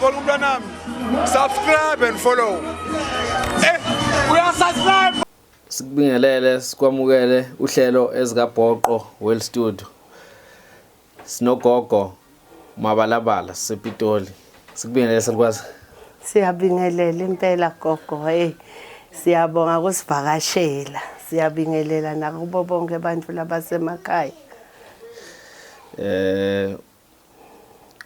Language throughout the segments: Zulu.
Uyabona umntwanami? Subscribe and follow. Uyasubscribe. Sikubingelele, sikwamukele uhlelo ezikaBhoqo Well Studio. Sinogogo Mabalabala sisePitoli. Sikubingelele, salukwazi. Siyabingelela impela, gogo. Hey, siyabonga kusivakashela. Siyabingelela nakubo bonke abantu labasemakhaya.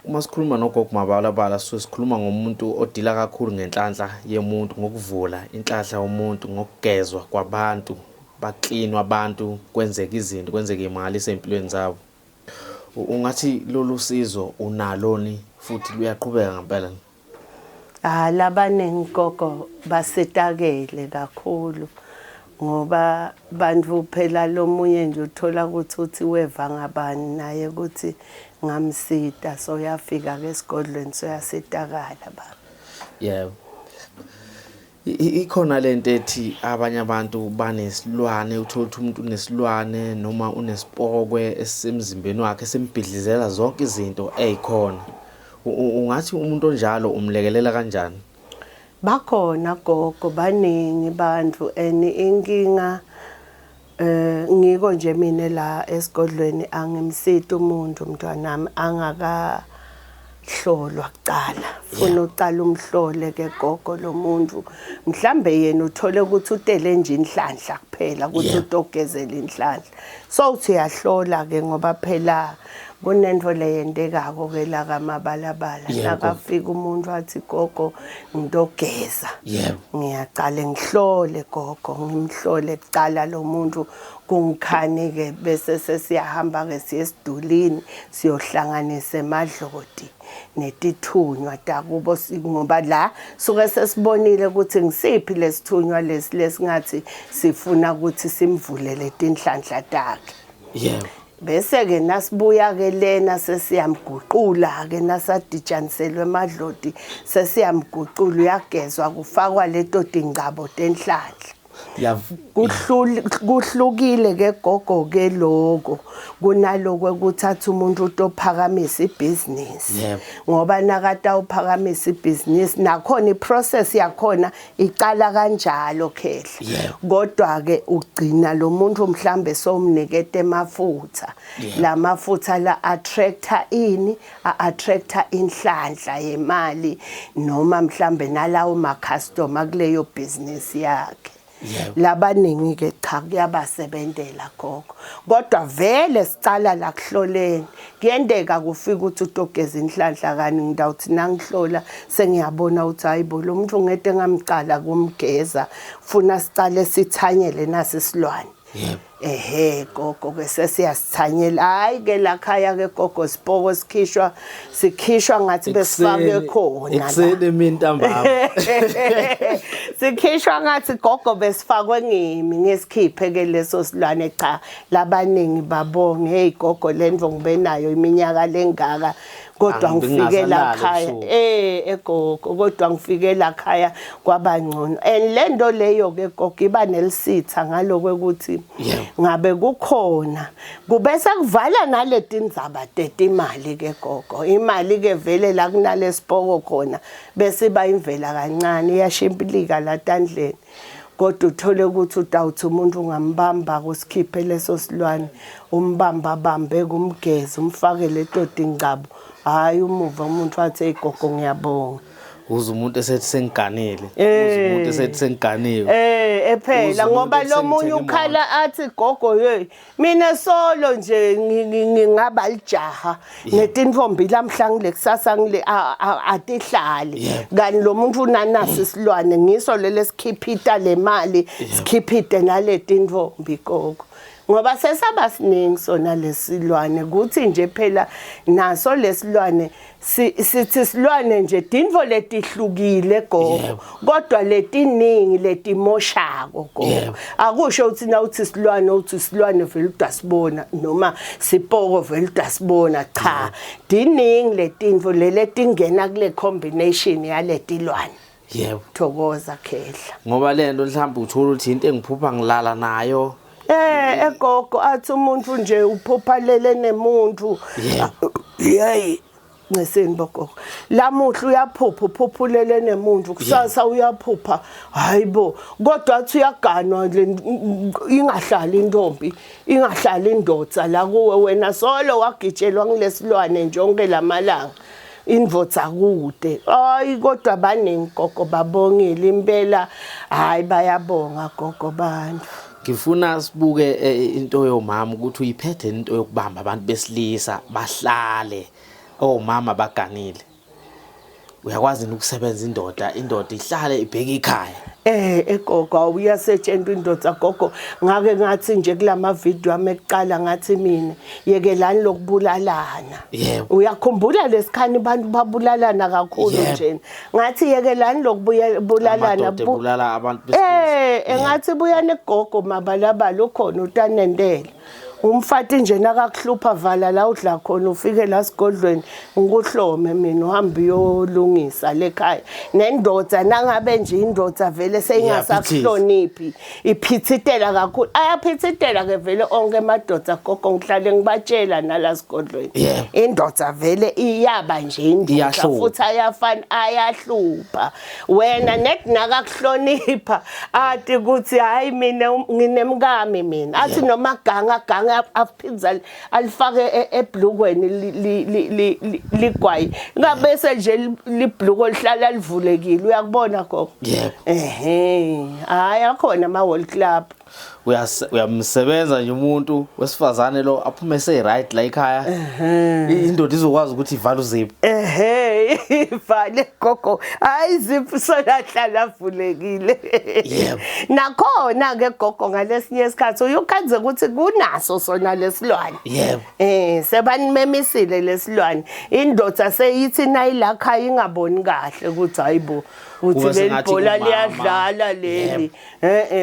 Uma sikhuluma nogogo Mabalabala, suke sikhuluma ngomuntu odila kakhulu ngenhlanhla yemuntu, ngokuvula inhlanhla yomuntu, ngokugezwa kwabantu, baklinwa abantu, kwenzeka izinto, kwenzeka imali empilweni zabo. Ungathi lolu sizo unaloni futhi luyaqhubeka ngempela? Ah, labaningi, gogo, basitakele kakhulu ngoba bantu phela lomunye nje uthola ukuthi uthi weva ngabani naye ukuthi ngamsita, so yafika ke esigodlweni, soyasitakala baba. Yebo. Ikhona lento ethi abanye abantu banesilwane, uthola ukuthi umuntu unesilwane noma unesipokwe esisemzimbeni wakhe esimbhidlizela zonke izinto ezikhona. Ungathi umuntu onjalo umlekelela kanjani? Bakhona, gogo, baningi bantu, and inkinga ngiko nje mina la esigodlweni angimsiti umuntu, mntwanami, angakahlolwa kucala. Funa uqala umhlole ke, gogo, lo muntu. Mhlambe yena uthole ukuthi utele nje inhlanhla kuphela, ukuthi utogezela inhlanhla, so uthi uyahlola ke, ngoba phela kunento leyentekako ke la kaMabalabala. Nakafika umuntu athi, "Gogo, ngitogeza," ngiyaqale ngihlole, gogo, ngimhlole kucala lo muntu kungikhani ke, bese sesiyahamba ke siye esidulini, siyohlanganisa emadloti netithunywa takubo, ngoba la suke sesibonile ukuthi ngisiphi lesithunywa lesi lesingathi sifuna ukuthi simvulele tinhlanhla takhe. Bese ke nasibuya ke lena sesiyamguqula ke, nasadijaniselwe emadloti sesiyamguqula, uyagezwa, kufakwa leto tingcabo tenhlanhla. Kuhlukile ke, gogo, ke lokho kunaloko ukuthatha umuntu utophakamisa ibhizinisi, ngoba nakata uphakamisa ibhizinisi nakhona iprocess yakhona icala kanjalo, khehla. Kodwa ke ugcina lo muntu mhlambe somniketa emafutha. La mafutha la attracta ini? A-attracta inhlanhla yemali noma mhlambe nalawo ma-customer kuleyo business yakhe. Labaningi ke, cha, kuyabasebentela, gogo, kodwa vele sicala la kuhloleni. Kuyenteka kufika ukuthi utogeza inhlanhla, kani ngidawuthi nangihlola sengiyabona ukuthi hayi bo, lo muntu ngete ngamcala kumgeza, funa sicale sithanyele nasi isilwane. Ehe, gogo, ke sesiyasithanyela. Hayi ke lakhaya ke, gogo, sipoko sikhishwa, sikhishwa ngathi besifake khona la. Ekuseni, emini, ntambama. Sikhishwa ngathi, gogo, besifakwe ngimi ngesikhiphe ke leso silwane. Cha, labaningi babonge, "Hey gogo, lento ngibe nayo iminyaka lengaka, kodwa ngifike la Bengingasalali khaya." ebusuku. Egogo, kodwa ngifike la khaya kwabangcono, and lento leyo ke, gogo, iba nelisitha ngaloko ukuthi ngabe kukhona kube sekuvala naletindzaba tetimali ke, gogo. Imali ke vele la kunalesipoko khona bese iba imvela kancane, iyashimpilika la tandleni, kodwa uthole ukuthi utawuthi umuntu ungambamba kusikhiphe leso silwane, umbamba bambe kumgeza, umfake leto tingcabo, hayi, umuva umuntu wathi, "Hey gogo, ngiyabonga." Uze umuntu esethi sengiganile, uze umuntu esethi sengiganiwe. Ephela Uze umuntu ngoba lo munye esengithenge. Ukhala athi, "Gogo, hey, mina solo nje ngingaba lijaha netintombi lamhla ngile, kusasa ngile, atihlali." Kanti lo muntu unanasi isilwane, ngiso lele sikhiphita le mali, sikhiphite nale tintombi, gogo, ngoba sesaba siningi sona lesilwane. Kuthi nje phela naso lesilwane sithi silwane nje tintfo letihlukile, gogo, kodwa letiningi letimoshako, gogo. Akusho ukuthi na uthi silwane, uthi silwane vele udasibona noma sipoko vele udasibona. Cha, tiningi letintfo leletingena kule combination yaletilwane. Thokoza, khehla. Ngoba lento mhlawumbe uthola ukuthi into engiphupha ngilala nayo. Egogo, athi umuntu nje uphupha lele nemuntu. Yey. Ncisini bogogo. Lamuhla uyaphupha uphuphulele nemuntu kusasa uyaphupha hayibo kodwa athi uyaganwa ingahlali intombi ingahlali indoda la kuwe wena solo wagitshelwa ngilesilwane nje onke lamalanga indvodza kude hayi kodwa baningi gogo babongile impela hayi bayabonga gogo bantu. Ngifuna sibuke into yomama ukuthi uyiphethe into yokubamba abantu besilisa bahlale omama baganile. Uyakwazi ukusebenza indoda, indoda ihlale ibheke ikhaya. Egogo awuyasetshenzwa indoda gogo ngake ngathi nje kulama video ami ekuqala ngathi mina yekelani lokubulalana. Yebo. Uyakhumbula lesikhani abantu babulalana kakhulu nje. Ngathi yekelani lokubulalana. Amadoda ebulala abantu besilisa. Engathi buyani gogo mabalabala ukhona utanendela. Umfati nje nakakuhlupha vala la udla khona ufike la sigodlweni ngikuhlome mina uhambe uyolungisa lekhaya. Nendoda nangabe nje indoda vele seyingasakuhloniphi iphithitela kakhulu. Ayaphithitela ke vele onke emadoda gogo ngihlale ngibatshela nala sigodlweni. Indoda vele iyaba nje indoda futhi ayafana ayahlupha. Wena nekunakakuhlonipha athi ukuthi hayi mina nginemkami mina athi noma ganga ganga aphinza alifake eblukweni ligwayi ngabese nje libhluko lihlala livulekile uyakubona gogo. Yebo. Ehhe hayi akhona ama wall club. Uyamsebenza nje umuntu wesifazane lo aphume se right la ekhaya. Indoda izokwazi ukuthi ivale uziphu. Ehhe ivale gogo hayi iziphu solahlala avulekile. Yebo. Nakhona ke gogo ngalesinye isikhathi uyukhanze ukuthi kunaso sona lesilwane. Yebo. Sebanimemisile lesilwane. Indoda seyithi nayilakha ingaboni kahle ukuthi hayibo uthi leli bhola liyadlala leli.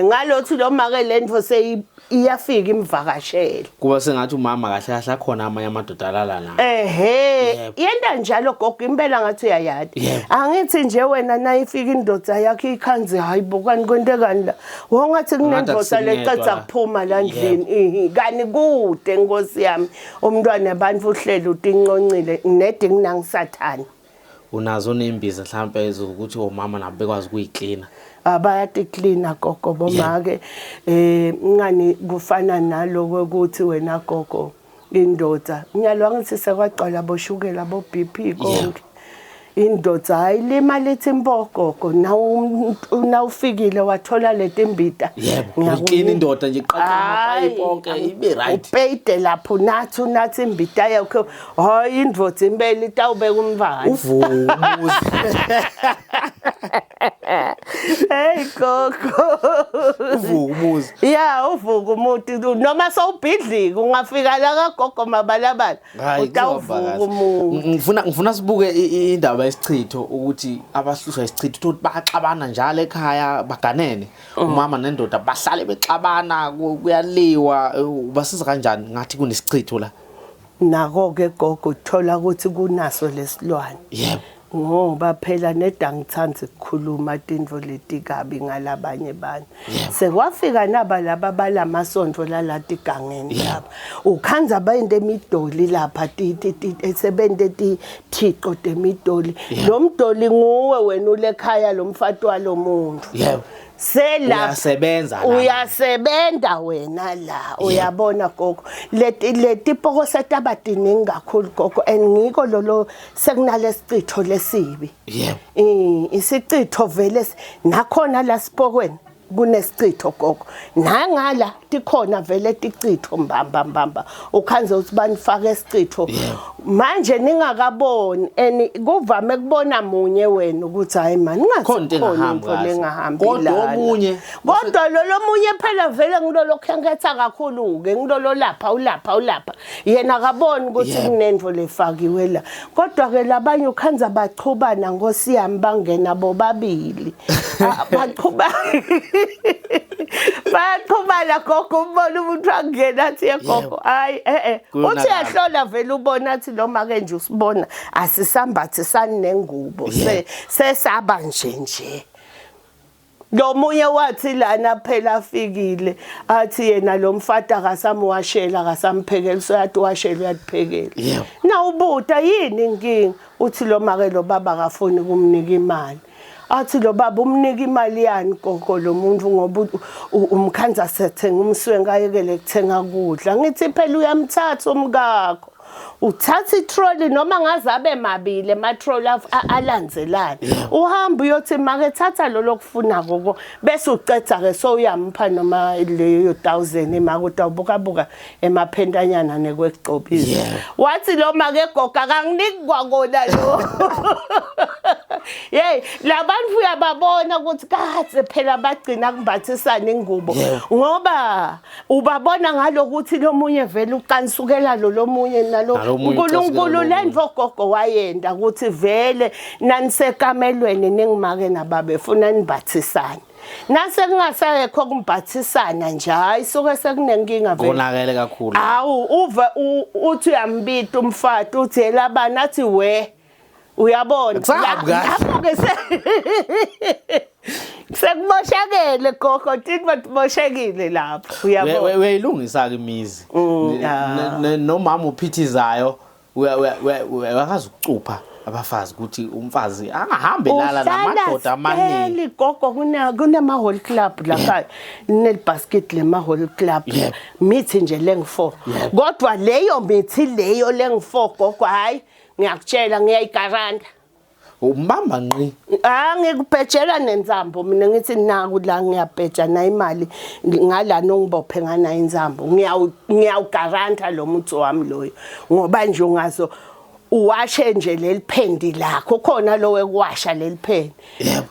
Ngalothi lo make lento iyafika imvakashele. Kuba sengathi umama kahle kahle akhona amanye amadoda alala naye. Ehhe, yenta njalo gogo impela ngathi uyayadi. Angithi nje wena nayifika indoda yakhe ikhanze hayibo kani kwentekani la. Wongathi kunendoda lecetha kuphuma la ndlini. Kani kude nkosi yami. Umntwana abantu uhlelo utinqoncile nedi nginangisathana. Unazo nembiza mhlambe ezokuthi omama nabo bekwazi ukuyiklina. Abayatiklina gogo bomake ngani kufana naloko ukuthi wena gogo indoda nyalo angithi sekwagcwala boshukela bo BP konke. Indoda ayilima lethi imbogogo nawufikile wathola letimbita. Yebo, uyiklina indoda nje iqaqe amapayipi onke ibe right. Upeyide lapho nathi imbita yakho hayi indoda impela itawubeka umvana. Uvuka. Hey gogo. Uvuka umuzi. Ya uvuka umuntu noma sowubhidlika ungafika la kagogo mabalabala. Utawuvuka umuntu. Ngifuna sibuke indaba yesichitho ukuthi abahlushwa isichitho ukuthi baxabana njalo ekhaya baganene. Umama nendoda bahlale bexabana kuyaliwa ubasiza kanjani ngathi kunesichitho la? Nako ke gogo uthola ukuthi kunaso lesilwane. Yebo. Ngoba phela nedangithanda ukukhuluma tintfo letikabi ngalabanye bantu. Sekwafika naba laba balamasonto lalati igangeni lapha. Ukhanza bayinte emidoli lapha sebente tithiqo temidoli. Lo mdoli nguwe wena ulekhaya lo mfati walomuntu. Yebo. Sela uyasebenza la. Uyasebenza wena la uyabona gogo leti poko setabatiningi kakhulu gogo and ngiko lolo sekunalesicitho lesibi. Yebo. Isicitho vele nakhona la sipokweni kunesicitho gogo nangala tikhona vele ticitho mbamba mbamba ukhanze ukuthi banifake isicitho manje ningakaboni and kuvame kubona munye wena ukuthi hayi man ngathi khona into lengahambi kodwa omunye kodwa lo lomunye phela vele ngilolo khenketha kakhulu ke ngilolo lapha ulapha ulapha yena akaboni ukuthi kunento lefakiwe la kodwa ke labanye ukhanza bachubana nkosi yami bangena bobabili baqhuba bayaqhubana gogo umbona umuntu angena athi yegogo hayi uthi uyahlola vele ubona athi noma ke nje usibona asisambathe sani nengubo sesaba nje nje. Lo munye wathi lana phela afikile athi yena lo mfati akasamwashela akasamphekela useyathi washela uyatiphekela. Yebo. Nawubuta yini inkinga uthi lo make lo baba akafuni kumnika imali. Athi lo baba umnika imali yani gogo lo muntu ngoba umkhanza sethenga umswenka ayekele kuthenga kudla. Ngithi phela uyamthatha umkakho. Uthatha itrolley noma ngaze abe mabili amatrolley alandzelana. Uhamba uyothi make thatha lolo kufunako ko bese ucetha ke so uyampha noma leyo 1000 imake utawubuka buka emaphentanyana nekwekugcobisa. Wathi lo make goga akanginiki kwakona lo. Hey, labantu uyababona ukuthi kadze phela bagcina kumbathisana ingubo ngoba ubabona ngalokuthi lomunye vele ucansukela lo lomunye nalo Nalomunye ucansukela uNkulunkulu lomunye. lento gogo wayenda ukuthi vele nanisekamelweni ningimake nababe funa nibathisane nase kungasekho kumbathisana nje hayi suke sekunenkinga vele Konakele kakhulu. Awu uve uthi uyambita umfati uthi elabani athi we uyabona Akusahambi kahle. Lapho ke sekumoshakele gogo tini timoshekile lapho uyabona. Uyayilungisa ke imizi. Nomama uphithizayo uyakazi ukucupha abafazi ukuthi umfazi angahambe lala namadoda amaningi. Uhlala gogo kunema hall club lapha nelibasket lema hall club mithi nje lengu4 kodwa leyo mithi leyo lengu4 gogo hayi ngiyakutshela ngiyayigaranta. Umbamba nqi. Ah ngikubhejela nenzambo mina ngithi naku la ngiyabheja na imali ngala nongibophe ngana inzambo ngiyawugaranta lo muthi wami loyo ngoba nje ungazo uwashe nje leli phendi lakho khona lo wekuwasha leli phendi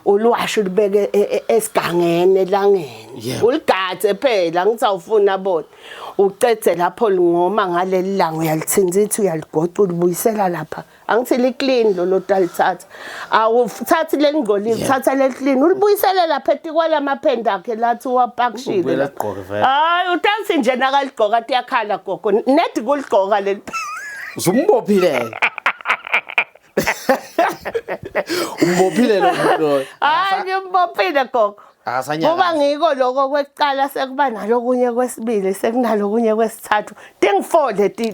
uliwashe ulibeke esigangeni elangeni uligadze phela ngithi awufuna bona ucedze lapho lingoma ngaleli langa uyalithinzitha uyaligoca ulibuyisela lapha angithi li-clean lolo talithatha awuthathi lelingcolile uthatha le-clean ulibuyisele lapha etikwala maphenda akhe lathi uwapakishile Ubuyela aligqoke vele. Hayi utansi nje nakaligqoka athi yakhala gogo nedi kuligqoka leli Usumbophile. Umbophile lo muntu loyo. Hayi ngimbophile gogo. Akasanyakazi. Kuba ngiko lokho kwekuqala sekuba nalokunye kwesibili sekunalokunye kwesithathu. Tingu-4 leti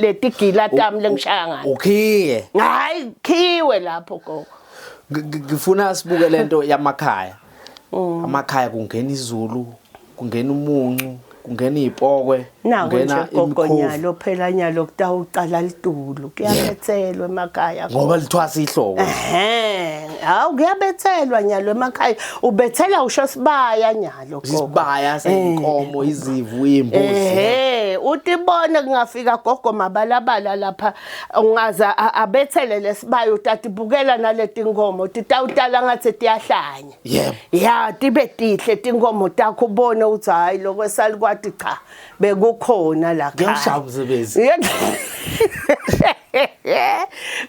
letigila tami lengishaya ngayo. Ukhiye. Hayi khiwe lapho gogo. Ngifuna sibuke lento yamakhaya. Amakhaya kungena izulu, kungena umuncu, kungena izipokwe, Nako nje kungena gogo imikhovu. nyalo phela nyalo kutawuqala litulu kuyabethelwa emakhaya. Ngoba lithwasa ihlobo. Ehhe, hawu kuyabethelwa nyalo emakhaya. Ubethela usho sibaya nyalo gogo. Isibaya seyinkomo, izivu, imbuzi. Ehhe, utibone kungafika gogo mabalabala lapha ungaza abethele lesibaya utati bukela naleti nkomo titawutala ngathi tiyahlanya. Yebo. Ya tibe tihle tinkomo takho ubone ukuthi hayi lokho esalikwati cha bekukhona la khaya. Ngiyawushaya umsebenzi.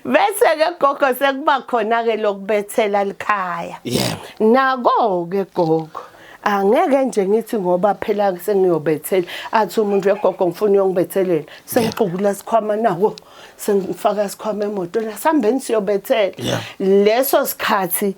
Bese ke gogo sekuba khona ke lokubethela likhaya. Yebo. Nako ke gogo angeke nje ngithi ngoba phela sengiyobethela athi umuntu wegogo ngifuna uyongibethelela sengixukula sikhwama nako sengifaka sikhwama emotweni sihambeni siyobethela. Leso sikhathi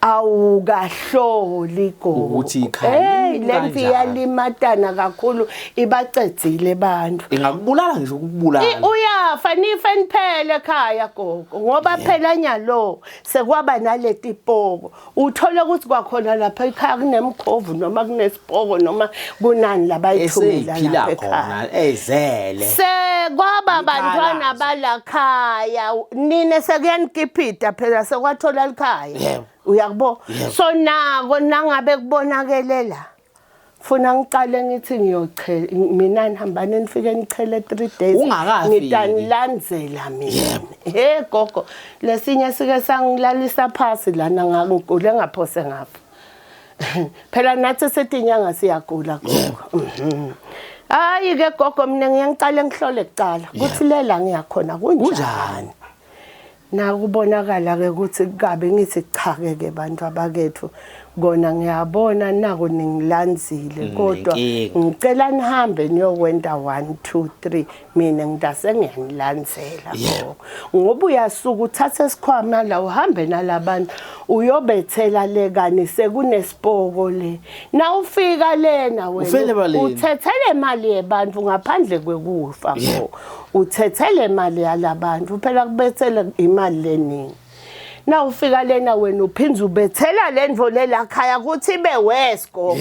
awukahloli gogo Ukuthi ikhaya hey limi lempi kanjani. iyalimatana kakhulu ibacedzile abantu. Ingakubulala ngisho ukubulala. Uyafa nife niphele ekhaya gogo ngoba phela nyalo sekwaba naleti poko uthole ukuthi kwakhona lapha ekhaya kunemkhovu noma kunesipoko noma kunani labayithumela Eseyiphila lapha ekhaya. khona ezele. Sekwaba bantwana Ikhalazo. balakhaya nine sekuyanikipita phela sekwathola likhaya. Yebo. Uyakubo Yebo. so nako nangabe kubonakelela funa ngiqale ngithi ngiyochela mina nihambane nifike nichele 3 days Ungakafiki. ngitanilandzela mina he gogo lesinye sike sangilalisa phasi lana ngakugule ngaphose ngafa phela nathi setinyanga siyagula gogo. Hayi ke gogo mina ngiyangiqale ngihlole kuqala kuthi lela ngiyakhona kunjani. Kunjani? Nakubonakala ke ukuthi kabe ngithi cha ke ke bantu abakethu Kona ngiyabona naku ningilandzile, kodwa Nenkinga. Ngicela nihambe niyokwenta 1 2 3, mina ngidase ngiyanilandzela. Gogo, ngoba uyasuka uthathe esikhwama la, uhambe nalabantu, uyobethela le, kani sekunesipoko le. Nawufika lena Ufele wena ebaleni. Uthethe le mali yebantu ngaphandle kwekufa. Gogo, uthethe le mali yalabantu phela, kubethele imali leningi. Na ufika lena wena uphinza ubethela lendvo lelakhaya ukuthi ibe worse, gogo.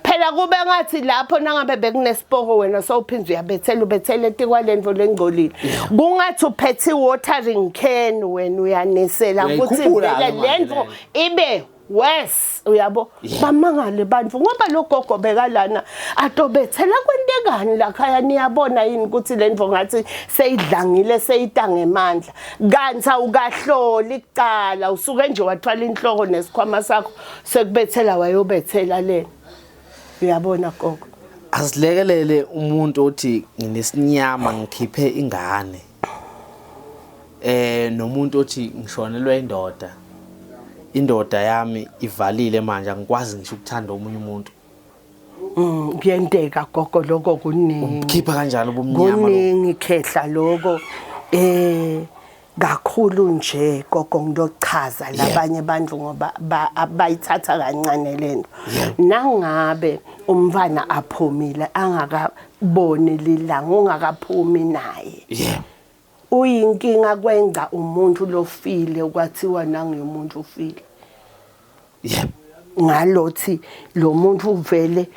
Phela kube ngathi lapho nangabe bekunesipoko, wena sowuphinza uyabethela, ubethela etikwalendvo lengcolile, kungathi uphethe i-watering can, wena uyanisela ukuthi Uyayikhuphula-ke vele manje lendvo leyo. Ibe worse, uyabo. Bamangale bantu ngoba lo gogo bekalana atobethela, kwentekani lakhaya? Niyabona yini ukuthi le ndvo ngathi seyidlangile, seyita ngemandla, kanti awukahloli kucala, usuke nje wathwala inhloko nesikhwama sakho sekubethela, wayobethela lena, uyabona gogo. Asilekelele umuntu othi nginesinyama, ngikhiphe ingane, nomuntu othi ngishonelwe indoda, indoda yami ivalile manje, angikwazi ngisho ukuthanda omunye umuntu. Kuyenteka gogo, lokho kuningi. Khipha kanjalo ubumnyama lo. Kuningi khehla lokho, kakhulu nje gogo. Ngiyochaza labanye abantu ngoba bayithatha kancane lento. Nangabe umfana aphumile angakaboni lilanga, ungakaphumi naye, uyinkinga kwenza umuntu lofile, kwathiwa nangumuntu ufile. Ngalothi lo muntu uvele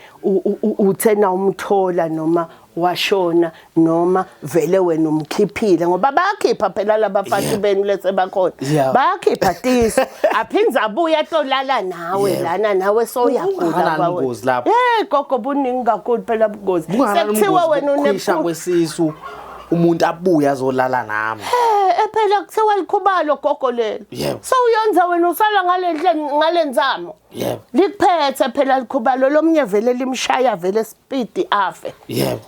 uthena umthola noma washona noma vele wena umkhiphile, ngoba bayakhipha phela labafati benu lese bakhona. Bayakhipha tiso, aphinze abuye atolala nawe lana nawe soyagula. Bungakanani Kwawe. ubungozi lapho? Eh gogo, buningi kakhulu phela ubungozi. Bungakanani Sekuthiwa ubungozi wena bokukhwisha kwesisu, umuntu abuye azolala nami? Phela kuthiwa likhubalo gogo lelo. So uyonza wena usala ngale ngale nzamo. Likuphethe phela likhubalo lomnye, vele limshaya vele speed, afe.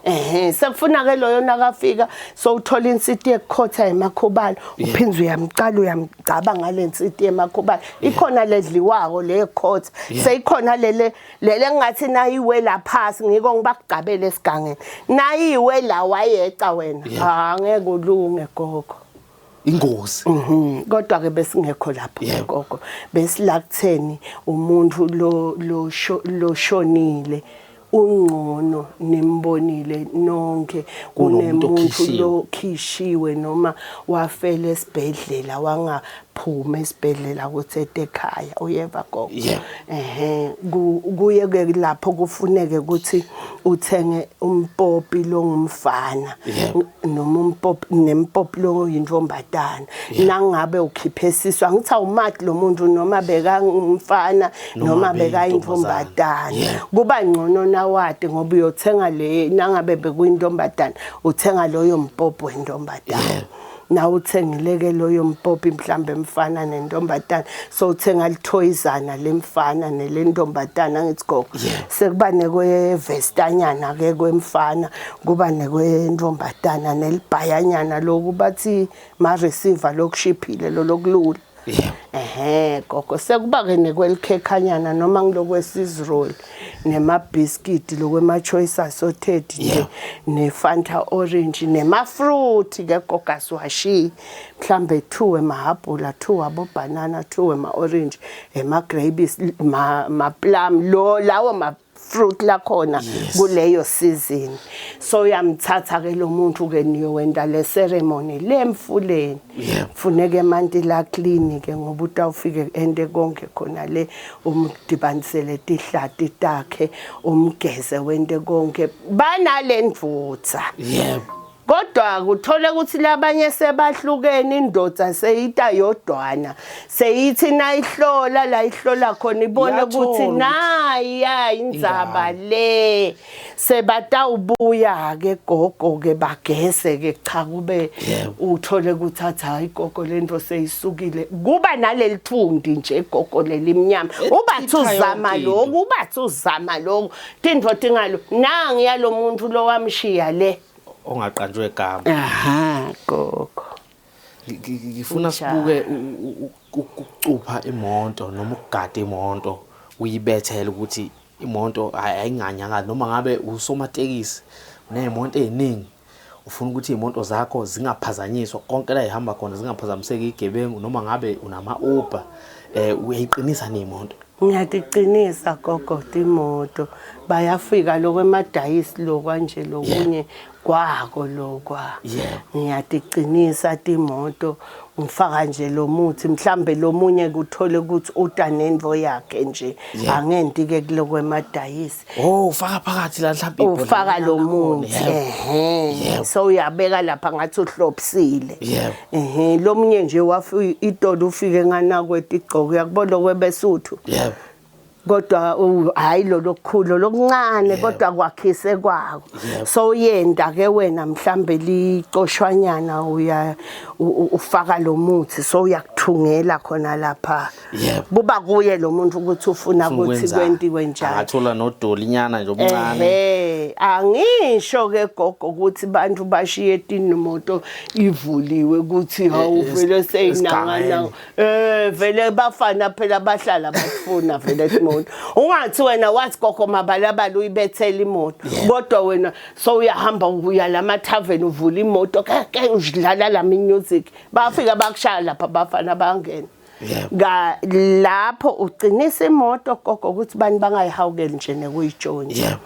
Ehe, sekufuna ke loyo nakafika so uthola insiti yekukhotha emakhubalo, uphinze uyamqala uyamgcaba ngale nsiti yemakhubalo. Ikhona ledliwako le yekhotha, seyikhona lele lele ngathi nayiwe la phasi, ngiko ngibakugabele esigangeni, nayiwe la wayeca wena. Ah, ngeke ulunge gogo. Ingozi. Kodwa ke besingekho lapho, gogo, besila kutheni umuntu lo shonile ungcono nimbonile nonke Kunomuntu kunemuntu okhishiwe. Lo khishiwe noma wafela esibhedlela, wangaphuma esibhedlela kuthethe ekhaya, uyeva gogo? Yeah. Ehe, kuye ke lapho kufuneke ukuthi uthenge umpopi longumfana noma umpopi nempopi lo yintombatana. Nangabe ukhiphe esisu, angithi awumati lo muntu noma bekangumfana noma noma bekayintombatana. Kuba ngcono nawati ngoba uyothenga le, nangabe bekuyintombatana uthenga loyo mpopi wentombatana. Na uthengile-ke loyo mpopi mhlambe mfana nentombatana, so uthenga lithoyizana lemfana nelentombatana, angithi gogo? Sekuba nekwevestanyana-ke kwemfana, kuba nekwentombatana, nelibhayanyana loku bathi ma-receiver lokushiphile lo lokulula. Ehe gogo, sekuba ke nekwelikhekhanyana noma ngilokwesizroll nemabhiskidi lokwema-choice assorted nje, ne-Fanta orange, nema-fruit ke gogo, asiwashiyi, mhlambe 2 emahabhula, 2 abo-banana, 2 ema-orange, ema-grapes, ma-plum, lo lawo ma fruit lakhona kuleyo season. So uyamthatha ke lo muntu ke, niyowenda le ceremony lemfuleni. Funeke emanti la clean ke ngoba utawufike ende konke khona le, umdibanisele tihlati takhe, umgeze, wente konke banale ndvodza. Kodwa kuthole ukuthi labanye sebahlukene, indoda seyita yodwana, seyithi nayihlola la ihlola khona ibone Iyathola ukuthi ukuthi nayi indzaba ingane. Le sebatawubuya ke gogo ke, bageze ke, cha kube uthole ukuthi athi hayi gogo, lento seyisukile, kuba naleli thundi nje gogo lelimnyama, ubathi Echitha uzama yonke into. lokhu, ubathi uzama lokhu, tintfo tingalo nangi yalo muntu lo wamshiya le ongaqanjwe igama. Aha gogo. Ngifuna Kunjalo. sibuke ukucupha imoto noma ukugada imoto. Uyibethele ukuthi imoto ayinganyakazi noma ngabe usomatekisi uney'moto ey'ningi ufuna ukuthi iy'moto zakho zingaphazanyiswa konke la y'hamba khona zingaphazamiseki igebengu noma ngabe unama-Uber uyayiqinisa ney'moto. Ngiyatiqinisa gogo timoto bayafika lokho emadayisi lokwa nje lokunye kwako lokwa. Ngiyatiqinisa timoto ngifaka nje lo muthi mhlambe lo munye kuthole ukuthi uta nento yakhe nje angenti ke kuloko emadayisi. Oh ufaka phakathi la mhlawumbe ufaka lo muthi ehe so uyabeka lapha ngathi uhlobisile. Ehe lo munye nje wafika itolo ufike nganakweta igqoko uyakubona okwebesuthu. Yebo. Kodwa hayi lo lokukhulu lokuncane kodwa kwakhise kwako. So uyenda ke wena mhlambe licoshwanyana uya ufaka lo muthi so uyakuthungela khona lapha. Kuba kuye lo muntu ukuthi ufuna ukuthi kwentiwe njani. Angathola nodolinyana nje omncane. Ehhe angisho ke gogo ukuthi bantu bashiye timoto ivuliwe ukuthi hawu vele seyinangana vele bafana phela bahlala bafuna vele imoto. Ungathi wena wathi gogo mabalabala uyibethela imoto kodwa wena so uyahamba uya lama tavern uvula imoto ke udlala la music bafika bakushaya lapha bafana bangena. Ka lapho uqinisa imoto gogo ukuthi bani bangayihawukeli nje nekuyitshontsha.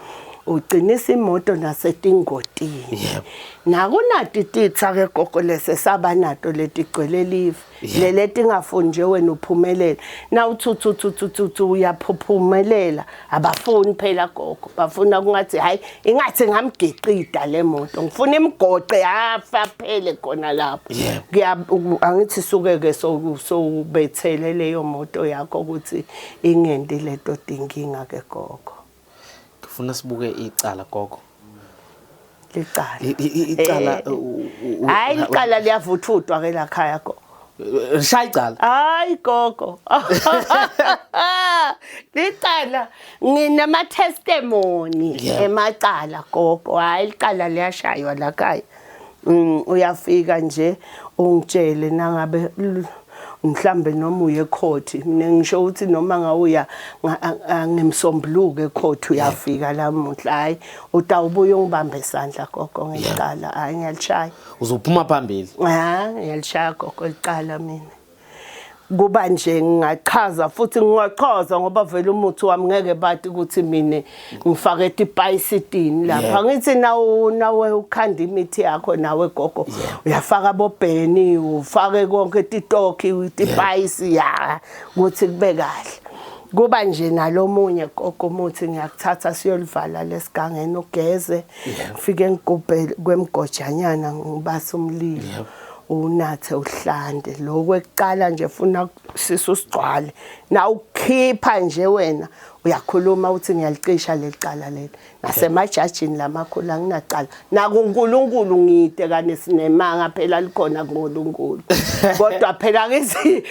Uqinisa imoto nasetingotini. Nakunati titsa ke gogo lese sabanato letigcwele live. Lele tingafuni nje wena uphumelela. Na uthuthu uyaphuphumelela abafuni phela gogo bafuna kungathi hayi ingathi ngamgiqida le moto ngifuna imgoqe afa phele khona lapho. Angithi suke ke sowubethele leyo moto yakho ukuthi ingendi leto dinkinga ke gogo. Ngifuna sibuke icala gogo. Licala. Icala hayi icala liyavuthutwa ke la khaya gogo. Shaya icala. Hayi gogo. Licala nginama testimony emacala gogo. Hayi icala liyashaywa la khaya. Uyafika nje ungitshele nangabe mhlambe noma uye ecourt mina ngisho ukuthi noma ngawuya ngimsombuluko ecourt uyafika lamuhla hayi utawubuya ungibambe isandla gogo ngicala hayi ngiyalishaya. Uzophuma phambili. Ha ngiyalishaya gogo licala mina. Kuba nje ngingachaza futhi ngingachaza ngoba vele umuthi wami ngeke bathi ukuthi mina ngifake tipayisitini lapha. Ngithi nawe ukhanda imithi yakho nawe gogo uyafaka bobheni ufake konke titoki tipayisi ya ukuthi kube kahle. Kuba nje nalomunye gogo umuthi ngiyakuthatha siyolivala lesigangeni ugeze ngifike ngigubhe kwemgojanyana ngibasa umlilo. Unathe uhlande lokho ekuqala nje funa sisu sigcwale na ukhipha nje wena uyakhuluma uthi ngiyalicisha lecala leli nasemajajini lamakhulu anginacala nakuNkulunkulu ngide kane sinemanga phela likhona kuNkulunkulu kodwa phela ngithi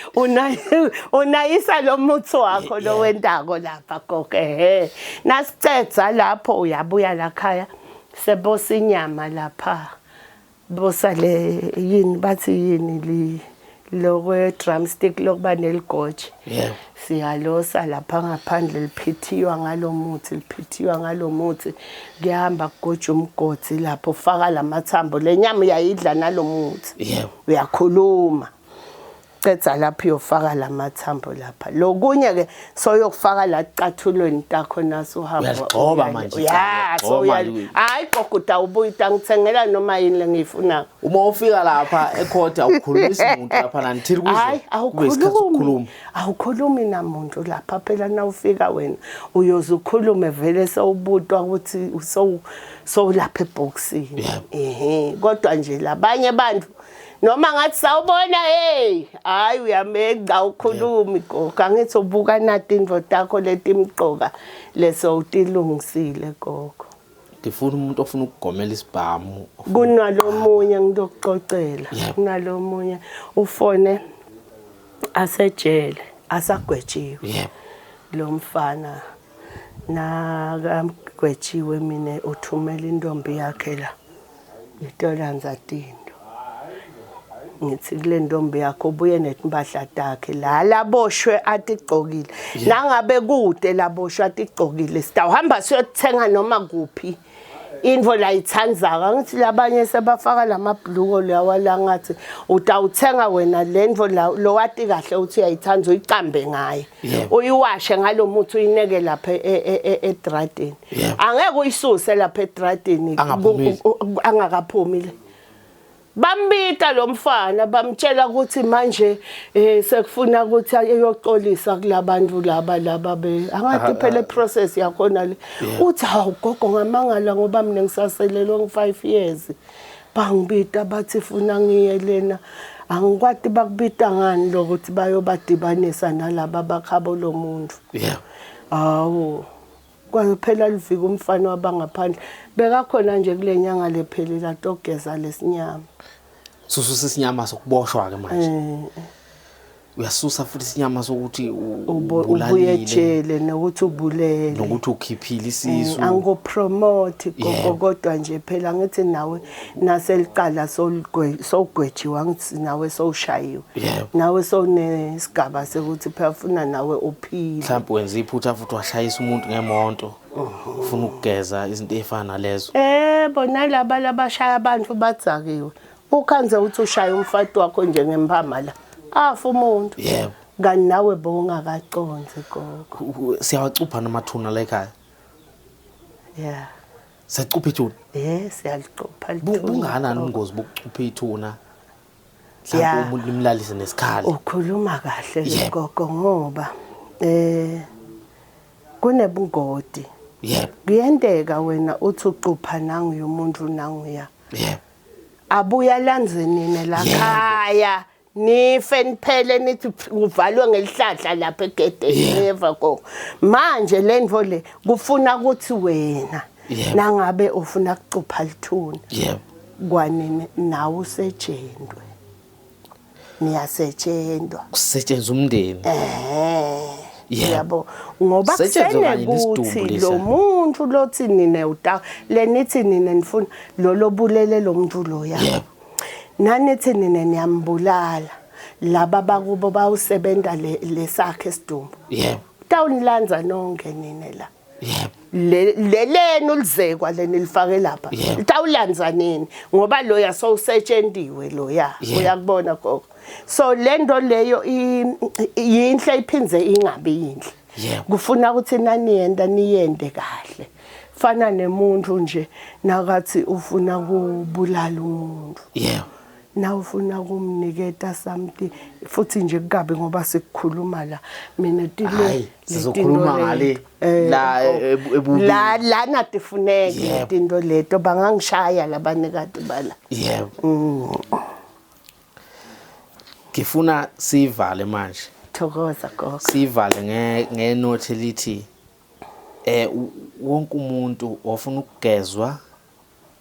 unayisa lo muthi wakho lo wendako lapha gogo ehe nasicedza lapho uyabuya la khaya sebosa inyama lapha bosa le yini bathi yini li lokwe drumstick lokuba neligoje. Siyalosa lapha ngaphandle liphithiywa ngalomuthi liphithiywa ngalomuthi kuyahamba kugoja umgodi lapho ufaka lamathambo lenyama uyayidla nalomuthi. Uyakhuluma cedza lapho uyofaka lamathambo lapha lokunye ke soyokufaka la cathulweni takho naso uhamba uyaligxoba manje ya so hayi gogo utawubuya ngithengela noma yini lengiyifunayo uma ufika lapha ecourt awukhulumisi umuntu lapha nanithile kuze kube isikhathi sokukhuluma awukhulumi namuntu lapha phela nawufika wena uyoze ukhulume vele sewubutwa ukuthi sowulapha eboxini ehe kodwa nje labanye abantu noma ngathi sawubona hey hayi uyamenga ukhulumi gogo angithi ubuka nati indoda yakho letimgqoka leso utilungisile gogo. Ngifuna umuntu ofuna ukugomela isibhamu kunalomunye ngitokuxoxela kunalomunye ufone asejele asagwetshiwe lo mfana nakagwetshiwe mina uthumela intombi yakhe la itolanza tinto Ngithi kule ntombi yakho ubuye netimpahla takhe la laboshwe atigcokile. Nangabe kude laboshwe atigcokile sitawuhamba siyothenga noma kuphi. Into la ithandzako angithi labanye sebafaka lamabhluko lawa la ngathi utawuthenga wena lento la lowati kahle uthi uyayithanda uyicambe ngayo. Uyiwashe ngalomuthi uyineke lapha edradini. Angeke uyisuse lapha edradini angakaphumile. Bambita lo mfana bamtshela ukuthi manje eh sekufuna ukuthi ayoxolisa kulabantu laba laba be angathi phela process yakhona le uthi hawu gogo ngamangala ngoba mina ngisaselelwe ngi 5 years bangibita bathi funa ngiye lena angikwati bakubita ngani lokuthi bayobadibanisa nalaba bakhabo lomuntu. Yeah. Awu kwaphela livika umfana wabangaphandle bekakhona nje kule nyanga lephelile atogeza lesinyama. Sususa isinyama sokuboshwa ke manje. Uyasusa futhi isinyama sokuthi ubuye ejele nokuthi ubulele nokuthi ukhiphile isisu. Angikupromote gogo kodwa nje phela ngithi nawe naselicala sowugwejiwa ngithi nawe sowushayiwe. Nawe sowunesigaba sekuthi phela ufuna nawe uphile. Mhlawumbe wenza iphutha futhi washayisa umuntu ngemonto. Ufuna ukugeza izinto ezifana nalezo. Yebo nalaba labashaya abantu badzakiwe. Ukhanze uthi ushaya umfati wakho nje ngempama la. Afa umuntu. Yebo. Kanti nawe bowungakaconzi gogo. Siyawacupha namathuna la ekhaya. Yeah. Siyacupha ithuna. Siyalicupha lithuna. Bungakanani ubungozi bokucupha ithuna? Mhlawumbe umuntu nimlalise nesikhali. Ukhuluma kahle gogo ngoba kunebungoti. Yebo. Kuyenteka wena uthi ucupha nangu umuntu nanguya. Yebo. Abuya lanze nina la khaya. Nife niphele nithi uvalwe ngelihlahla lapha egedeni neva gogo. Manje lento le kufuna ukuthi wena nangabe ufuna kucupha lithuna. Yebo. Kwanini nawe usetshenzwe. Niyasetshenzwa. Kusetshenzwa umndeni. Yabo ngoba kusenekuthi lo muntu lothi nine uta lenithi nine nifuna lo lobulele lo muntu loya. Yebo. Nanithi nine niyambulala laba bakubo bawusebenta lesakhe esidumbu. Yebo. Tawunilanza nonke nine la. Yebo. Lelenu lizekwa lenilifake lapha. Tawulanza nini ngoba loya sowusetshendiwe loya. Uyakubona gogo. So lento leyo yinhle iphinze ingabi yinhle. Kufuna ukuthi naniyenda niyende kahle. Fana nemuntu nje nakathi ufuna kubulala umuntu. Yebo. Na ufuna kumniketa something futhi nje kukabi ngoba sikukhuluma la mina tile sizokhuluma ngale la ebubi la lana tifuneke tinto leto bangangishaya labanikati bala. Yebo. Ngifuna sivale manje. Thokoza gogo. Sivale ngenothi elithi wonke umuntu ofuna ukugezwa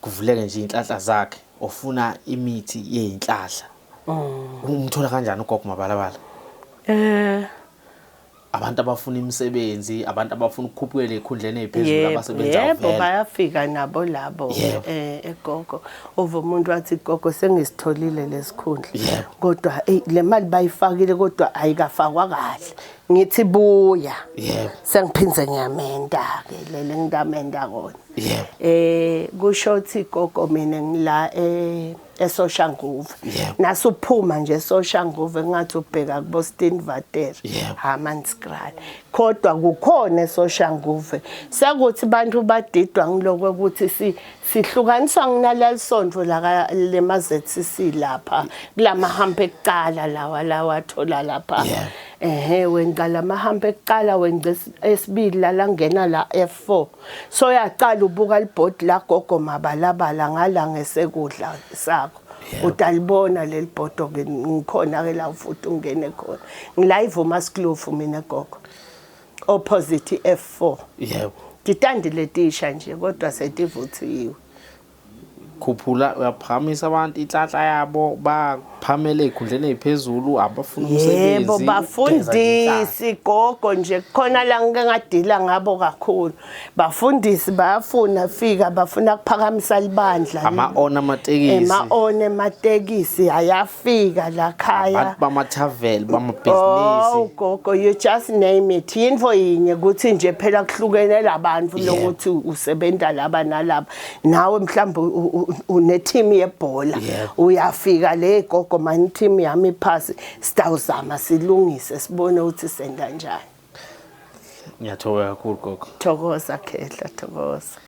kuvuleke nje inhlanhla zakhe ofuna imithi yeinhlahla. Umthola kanjani ugogo Mabalabala? Abantu abafuna imisebenzi, abantu abafuna ukukhuphukela ekhundleni eziphezulu abasebenza vele. Yebo bayafika nabo labo egogo. Uva umuntu wathi gogo sengisitholile lesikhundla. Kodwa le mali bayifakile kodwa ayikafakwa kahle. Ngithi buya. Yebo. Sengiphinze ngiyamenda ke lele ngidamenda kona. Yebo. Kusho ukuthi gogo mina ngila eSoshanguve. Nasuphuma nje eSoshanguve ngathi ubheka kubo Steenvater. Hammanskraal. Kodwa kukhona eSoshanguve. Sekuthi bantu badidwa ngiloko ukuthi sihlukaniswa nginalalisonto la lema ZCC lapha kulamahambe ekuqala lawa lawa athola lapha. Wenqa lamahambe ekuqala wenqa esibili la langena la F4. So yaqala ubuka libhodi la gogo Mabalabala ngala ngesekudla sakho. Utalibona leli bhodo ke ngikhona ke la futhi ungene khona. Ngila iVumaskloof mina gogo. Opposite F4. Yebo. Ngitandi letisha nje kodwa setivuthiwe. Uyakhuphula, uyaphakamisa abantu inhlanhla yabo, baphamele ey'khundleni ey'phezulu, abafuna umsebenzi. Yebo, bafundisi gogo nje khona la ngike ngadila ngabo kakhulu. Bafundisi bayafuna fika bafuna kuphakamisa libandla. Ama-ona amatekisi. Ema-ona ematekisi ayafika la khaya. Abantu bamathaveli, bamabhizinisi. Oh gogo, you just name it. Yinto yinye ukuthi nje phela kuhlukene labantu lokuthi usebenta laba nalaba. Nawe mhlawumbe une team yebhola. Uyafika le gogo, mani team yami iphasi, sitawuzama silungise sibone ukuthi senda njani. Ngiyathokoza kakhulu, gogo. Thokoza khehla, thokoza.